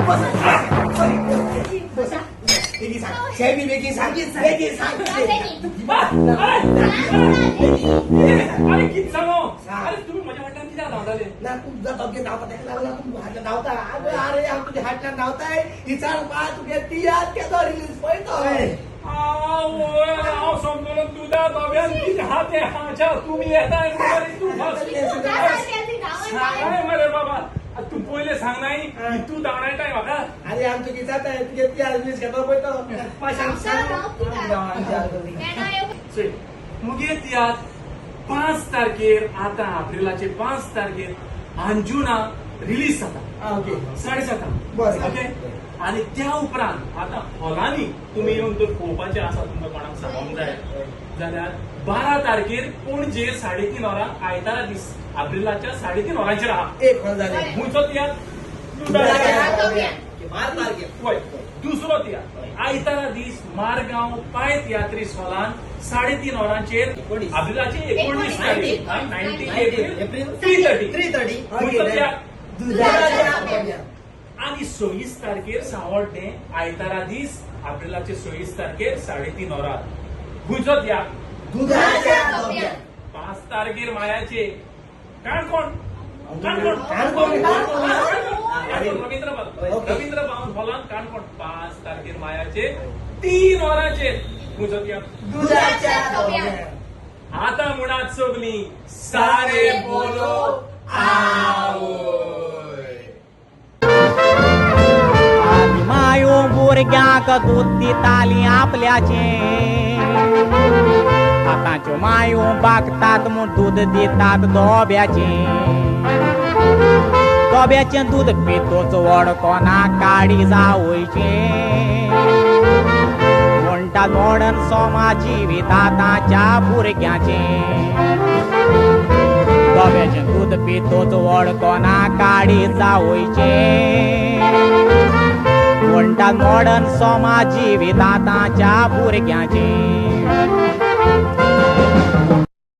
बस बस बेगीन सांग शेमी, बेगीन सांग, बेगीन सांग. अरे, कित सांगो? अरे, तुम्ही म्हज्या फाटल्यान कित्याक धांवताले? ना, तूं तुझा धोके धांवता, ताका लागला तूं हाटल्यान धांवता. अरे, हांव तुज्या हाटल्यान धांवताय. विचार पा, तुगे तियात्र केदो रिलीज पळय तो. आवय, हांव समजलो दुदा धव्यान कितें आहा तें. हांच्या तुमी येताय मरे, तूं सांगाय मरे बाबा. तूं पयलें सांगनाय, तूं धांवडायताय म्हाका. अरे, आम तुगे जाताय, तुगे तियात्र रिलीज केदो पळय तो. चोय, मुगे तियात्र 5 तारखेर, आतां एप्रिलाचे 5 तारखेर अंजुना रिलीज जाता. 7:30. बरें. ओके, आणि त्या उपरांत आतां हॉलांनी तुमी येवन जर पळोवपाचें आसा, तुमकां कोणाक सांगोंक जाय जाल्यार 12 तारखेर पणजे 3:30 वरां, आयतारा दीस, एप्रिलाच्या 3:30 वरांचेर आहा. एक हॉल जालें. खंयचो तियात्र? 12 तारखेर. वय, दुसरो तियात्र आयतारा दीस मारगांव पाय तियात्रीस हॉलान 3:30 वरांचेर, 19. एप्रिलाचे 19 तारीख, 19 एप्रिल, एप्रिल, 3:30. 3:30. खंयचो तियात्र? दुधाच्या. आणि 26 तारखेर सावड्डें, आयतारा दीस, एप्रिलाचे 26 तारखेर 3:30 वरां. खंयचो तियात्र? दुधाच्या. 5 तारखेर मायाचे काणकोण, काणकोण. काणकोण. काणकोण, रवींद्र भवन. रवींद्र भवन हॉलान काणकोण, 5 तारखेर मायाचे 3 वरांचेर. खंयचो तियात्र? दुधाच्या. आता म्हणात सगळीं, सारे बोलो आवय. आदी मायो भुरग्यांक दूद दिताली आपल्याचें, आतांच्यो मायो बागतात म्हूण दूद दितात दोब्याचें. दोब्याचें दूद पितोच व्हड कोना काडी जावयचें. म्हणटात मॉडर्न सोमा जिवीत आतांच्या भुरग्यांचें. दोब्याचें दूद पितोच व्हड कोना काडी जावयचें. म्हणटात मॉडर्न सोमा जिवीत आतांच्या भुरग्यांचें.